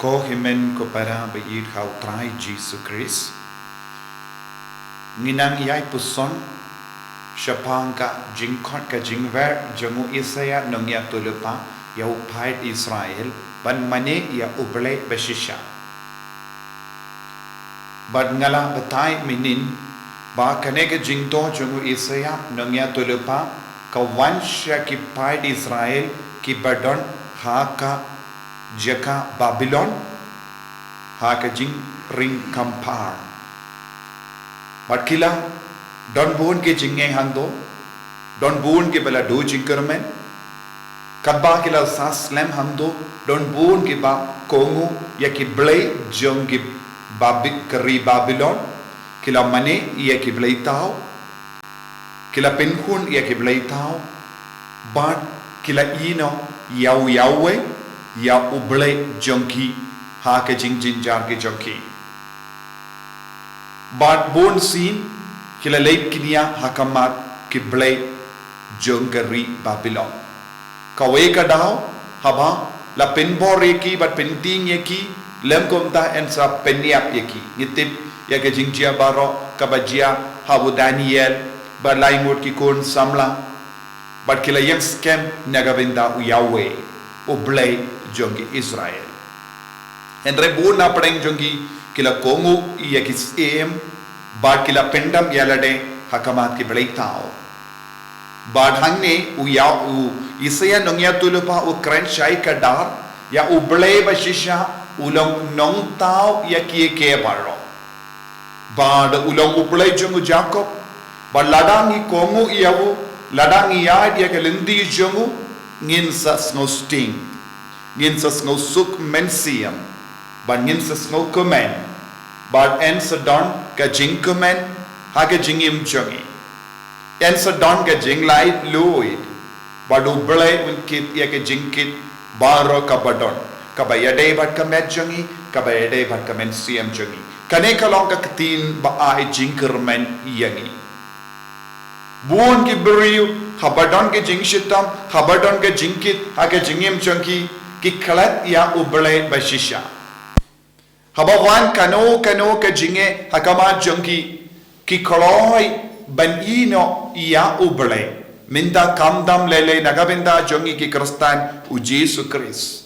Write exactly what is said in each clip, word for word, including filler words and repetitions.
Ko hynmen ko para ba ïeit ha u Trai Jisu Khrist. Ngi nang ïai puson shaphang ka jingkhot ka jingwer jong u Isaïah nongïathuhlypa ïa u paid Israel ban mane ïa U Blei bashisha. Bad nga la batai mynnin ba kane ka jingthoh jong u Isaïah nongïathuhlypa ka wan sha ki paid Israel kiba don ha ka jaka Babilon ha ka jingring kham phar. Bad ki la don bun ki jingeh hangto, don bun kiba la duh jingkyrmen. Katba ki la sah slem hangto, don bun kiba kohnguh ïa ki blei jong ki Babi-, ka ri Babilon, ki la mane ïa ki blei thaw, ki la pynhun ïa ki blei thaw, bad ki la ïehnoh ïa u Yahweh, ïa U Blei jong ki ha ka jingjynjar ki jong ki. Bad bunsien ki la leit kñia ha khmat ki blei jong ka ri Babilon. Kawei ka daw, haba la pynbor ïa ki bad pyntieng ïa ki, lym kumta yn sa pynïap ïa ki. Ngi tip ïa ka jingjia baroh kaba jia ha u Daniel bad lai ngut ki khun samla. Bad ki la ïeng skhem na ka bynta u Yahweh, U Blei jong ki Israel. Hynrei bun na pdeng jong ki, ki la kohnguh ïa ki syiem, bad ki la pyndam ïa lade ha khmat ki blei thaw. Bad hangne u Yah-, u Isaïah nongïathuhlypa u kren shai kdar ïa U Blei bashisha u long nongthaw ïa kiei kiei baroh. Bad u long U Blei jong u Jakob, bad lada ngi kohnguh ïa u, lada ngi ïaid ïa ka lynti jong u, ngin sa sngewsting, ngin sa sngewsuk mynsiem, bad ngin sa sngewkmen, bad yn sa don ka jingkmen ha ka jingim jong ngi. Yn sa don ka jinglaitluid, bad U Blei un kit ïa ka jingkit baroh kaba don, kaba ïadei bad ka met jong ngi, kaba ïadei bad ka mynsiem jong ngi. Kane ka long ka ktien ba ai jingkyrmen ïa ngi. Bun ki briew, haba don ka jingshitom, haba don ka jingkit ha ka jingim jong ki, ki klet ïa U Blei bashisha. Haba wan kano kano ka jingeh ha khmat jong ki, ki kloi ban ïehnoh ïa U Blei. Mynta khamtam lei lei na ka bynta jong ngi ki Khristan u Jisu Khrist.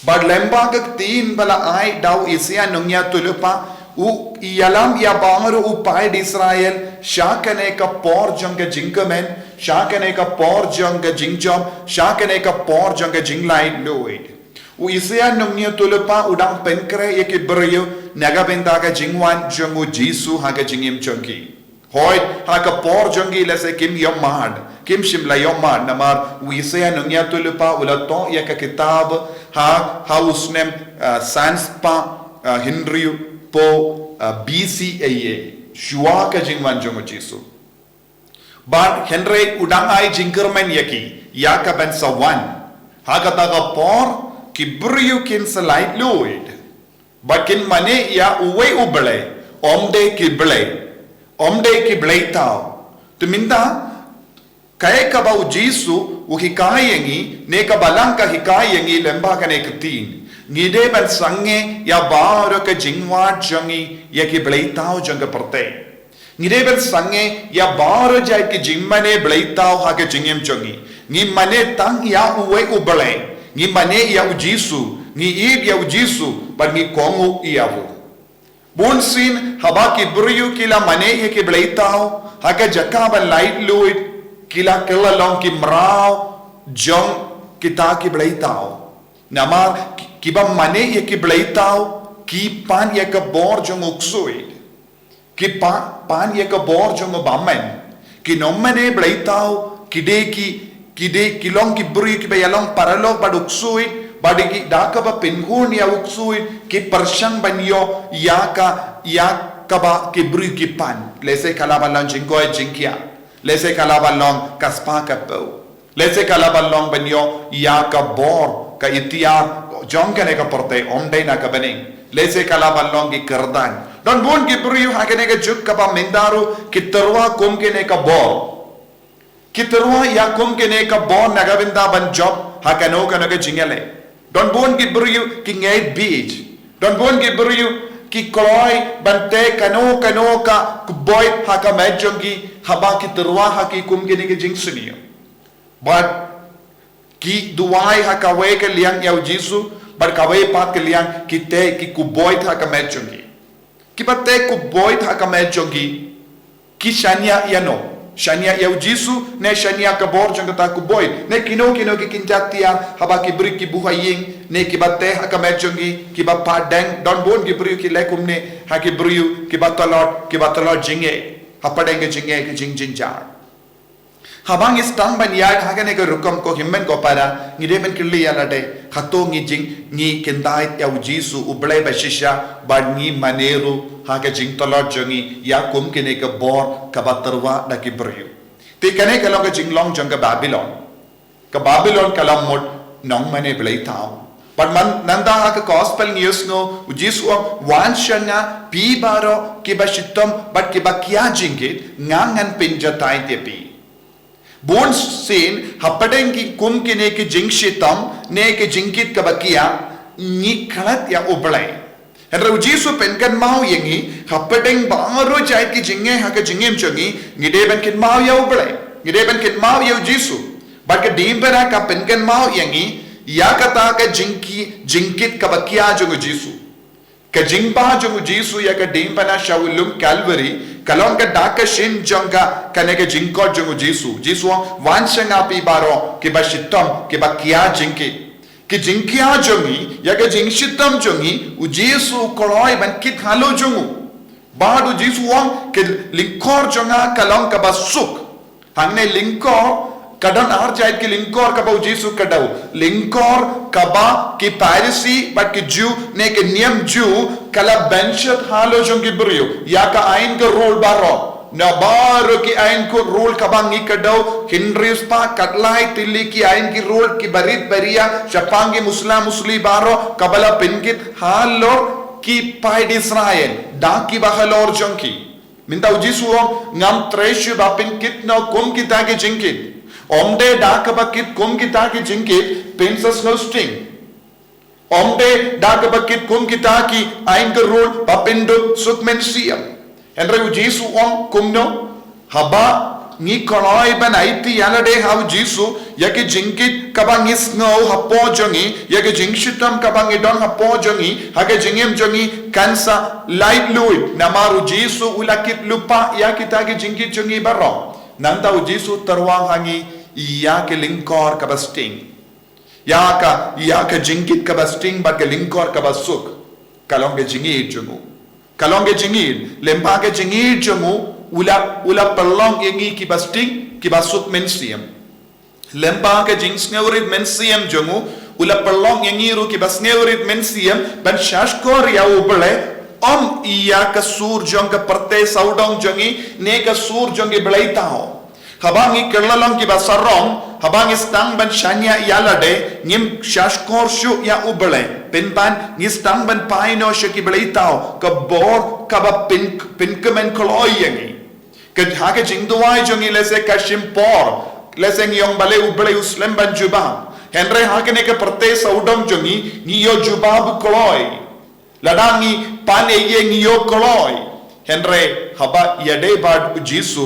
Bad lyngba ka ktien ba la ai da u Isaïah nongïathuhlypa, u ïalam ïa baroh u paid Israel sha kane ka por jong ka jingkmen, sha kane ka por jong ka jingjop, sha kane ka por jong ka jinglaitluid. U Isaïah nongïathuhlypa u dang pynkhreh ïa ki briew na ka bynta ka jingwan jong u Jisu ha ka jingim jong ki. Hooid, ha ka por jong ki lehse kim ïohmad, kim shym la ïohmad, namar u Isaïah nongïathuhlypa u la thoh ïa ka kitab ha, ha u snem, ah, san spah, ah, hynriewphew, ah, B C A A, shuwa ka jingwan jong u Jisu. Bad hynrei u dang ai jingkyrmen ïa ki, ïa kaban sa wan. Ha kata ka por, ki briew kin sa laitluid. Bad kin mane ïa uwei U Blei, ym dei ki blei, ym dei ki blei thaw. Te mynta, kaei kaba u Jisu u hikai ïa ngi, ne ka Balang ka hikai ïa ngi lyngba kane ka ktien. Ngi dei ban sangeh ïa baroh ka jingwad jong ngi ïa ki blei thaw jong ka pyrthei. Ngi dei ban sangeh ïa baroh jait ki jingmane blei thaw ha ka jingim jong ngi. Ngi mane tang ïa uwei U Blei. Ngi mane ïa u Jisu. Ngi ïeit ïa u Jisu. Bad ngi kohnguh ïa u. Bunsien haba ki briew ki la mane ïa ki blei thaw ha ka jaka ban laitluid, ki la kylla long ki mraw jong kita ki blei thaw. Namar ki, kiba mane ïa ki blei thaw ki pan ïa ka bor jong u ksuid. Ki pa-, pan ïa ka bor jong u bymman. Ki nongmane blei thaw, ki dei ki, ki dei ki long ki briew kiba ïalong paralok bad u ksuid, bad ki da kaba pynhun ïa u ksuid, ki pyrshang ban ïoh ïa ka, ïa kaba ki briew ki pan. Lehse ka lah ban long jingkoit jingkhiah. Lehse ka lah ban long ka spah ka phew. Lehse ka lah ban long ban ïoh ïa ka bor, ka iktiar jong kane ka pyrthei, ym dei na ka bneng. Lehse ka lah ban long ki kyrdan. Don bun ki briew ha kane ka juk kaba mynta ruh ki tyrwa kum kane ka bor. Ki tyrwa ïa kum kane ka bor na ka bynta ban jop ha kano kano ka jingïaleh. Don bun ki briew ki ngeit beit. Don bun ki briew ki kloi ban tei kano kano ka kpoit ha ka met jong ki, haba ki tyrwa ha ki kum kine ki jingsniew. Bad ki duwai ha kawei ka liang ïa u Jisu, bad kawei pat ka liang ki tei ki kpoit ha ka met jong ki. Kiba tei kpoit ha ka met jong ki, ki shaniah ïano? Shaniah ïa u Jisu, ne shaniah ka bor jong kata ka kpoit? Ne kino kino ki kynja tiar, haba ki briew ki buh ha ïing, ne kiba tei ha ka met jong ki, kiba pdeng? Don bun ki briew ki leh kumne ha ki briew kiba tlot, kiba tlot jingeh hapdeng ka jingeh, ka jingjynjar. Haba ngi sdang ban ïaid ha kane ka rukom, ko hynmen ko para, ngi dei ban kylli ïa lade, hato ngi jing, ngi kyndait ïa u Jisu u Blei ba shisha, bad ngi mane ruh ha ka jingtlot jong ngi ïa kum kine ka bor kaba tyrwa da ki briew? Te kane ka long ka jinglong jong ka Babilon. Ka Babilon ka la mut nongmane bleithaw. Bad man, nangta ha ka gospel ngi ïohsngew u Jisu u ong, wan sha nga phi baroh kiba shitom bad kiba kia jingkit, nga ngan pynjatai ïa phi. Bun sien hapdeng ki kum kine ki jingshitom ne ki jingkit kaba kia, ngi klet ïa u Blei. Hynrei u Jisu pynkynmaw ïa ngi, hapdeng baroh jait ki jingeh ha ka jingim jong ngi, ngi dei ban kynmaw ïa u Blei, ngi dei ban kynmaw ïa u Jisu. Bad ka diengphna ka pynkynmaw ïa ngi ïa kata ka jingki, jingkit kaba kia jong u Jisu. Ka jingbah jong u Jisu ïa ka diengphna sha u lum Calvary ka long ka dak ka shin jong ka, kane ka jingkhot jong u Jisu. Jisu u ong, wan sha nga phi baroh kiba shitom, kiba kia jingkit. Ki jingkia jong ngi, ïa ka jingshitom jong ngi, u Jisu u kloi ban kit halor jong u. Bad u Jisu u ong, ka lyngkor jong nga ka long kaba suk. Hangne lyngkor, ka don ar jait ki lyngkor kaba u Jisu u kdew. Lyngkor kaba ki Pharisi bad ki Jiw, ne ki niam Jiw, ka la bynshit halor jong ki briew ïa ka aiñ ka rule baroh. Na baroh ki aiñ ka rule kaba ngi kdew, hynriew spah khatlai tylli ki aiñ ki rule, kiba rit ba ria shaphang ki musla musli baroh, kaba la pynkit halor ki paid Israel da kiba halor jong ki. Mynta u Jisu u ong, ngam trei shuh ba pynkit noh kum kita ki jingkit. Ym dei da kaba kit kum kita ki jingkit phin sa sngewsting. Ym dei da kaba kit kum kita ki aiñ ka rule ba phin dup suk mynsiem. Hynrei u Jisu u ong kumno? Haba ngi kloi ban aiti ïa lade ha u Jisu, ïa ki jingkit kaba ngi sngew hapoh jong ngi, ïa ki jingshitom kaba ngi don hapoh jong ngi, ha ka jingim jong ngi, kan sa laitluid, namar u Jisu u la kit lypa ïa kita ki jingkit jong ngi baroh. Nangta u Jisu u tyrwa ha ngi ïa ka lyngkor kaba sting. Ïa ka, ïa ka jingkit kaba sting bad ka lyngkor kaba suk. Ka long ka jingïeit jong u. Ka long ka jingïeit, lympa ka jingïeit jong u, u la, u la pynlong ïa ngi kiba sting, kiba suk mynsiem. Lympa ka jingsngewrit mynsiem jong u, u la pynlong ïa ngi ruh kiba sngewrit mynsiem, ban shahshkor ïa u Blei, ym ïa ka sur jong ka pyrthei sawdong jong ngi, ne ka sur jong ki bleithaw. Haba ngi kylla long kiba sarong, haba ngi sdang ban shaniah ïa lade, ngim shahshkor shuh ïa u Blei, pynban ngi sdang ban phai noh sha ki bleithaw, ka bor kaba pyn, pynkmen kloi ïa ngi. Ka, ha ka jingduwai jong ngi lehse ka shim por, lehse ngi ong balei u Blei u slem ban jubab. Hynrei ha kane ka pyrthei sawdong jong ngi, ngi ïoh jubab kloi. Lada ngi pan ei ei ngi ïoh kloi. Hynrei haba ïadei bad u Jisu,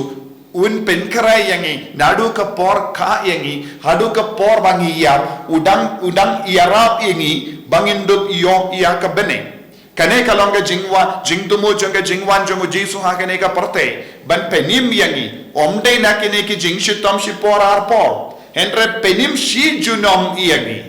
un pynkhreh ïa ngi, naduh ka por kha ïa ngi, haduh ka por ba ngi ïap, u dang, u dang ïarap ïa ngi, ba ngin dup ïoh ïa ka bneng. Kane ka long ka jingwan, jingthmu jong ka jingwan jong u Jisu ha kane ka pyrthei. Ban pynim ïa ngi, ym dei na kine ki jingshitom shi por ar por. Hynrei pynim shi junom ïa ngi.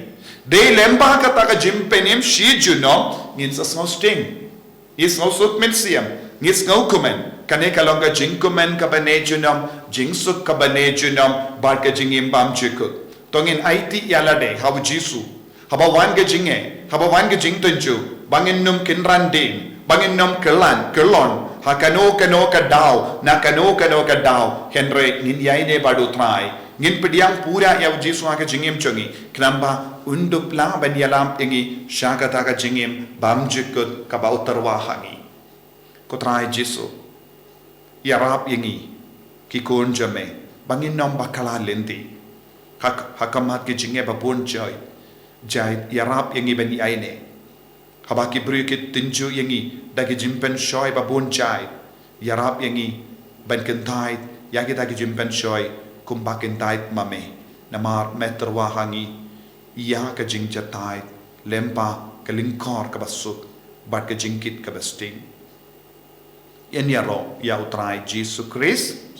Dei lympa kata ka jingpynim shi junom, ngin sa sngewsting. Ngi sngewsuk mynsiem, ngi sngewkmen, kane ka long ka jingkmen kaba ne junom, jingsuk kaba ne junom, bad ka jingim bymjukut. To ngin aiti ïa lade, ha u Jisu. Haba wan ka jingeh, haba wan ka jingtynjuh, ba ngin nym kynran dien, ba ngin nym kylan, kyllon, ha kano kano ka daw, na kano kano ka daw, hynrei ngin ïaineh bad u Trai. Ngin pdiang pura ïa u Jisu ha ka jingim jong ngi, khnang ba un dup lah ban ïalap ïa ngi, sha kata ka jingim bymjukut kaba u tyrwa ha ngi. Ko Trai Jisu, ïarap ïa ngi, ki khun jong me, ba ngin nym bakla lynti. Ha, ha khmat ki jingeh ba bun jait. Jait, ïarap ïa ngi ban ïaineh. Haba ki briew ki tynjuh ïa ngi da ki jingpynshoi ba bun jait, ïarap ïa ngi ban kyntait ïa kita ki jingpynshoi kumba kyntait ma me. Namar me tyrwa ha ngi ïa ka jingjatai lyngba ka lyngkor kaba suk bad ka jingkit kaba sting. Ïaroh ïa U Trai Jisu Khrist.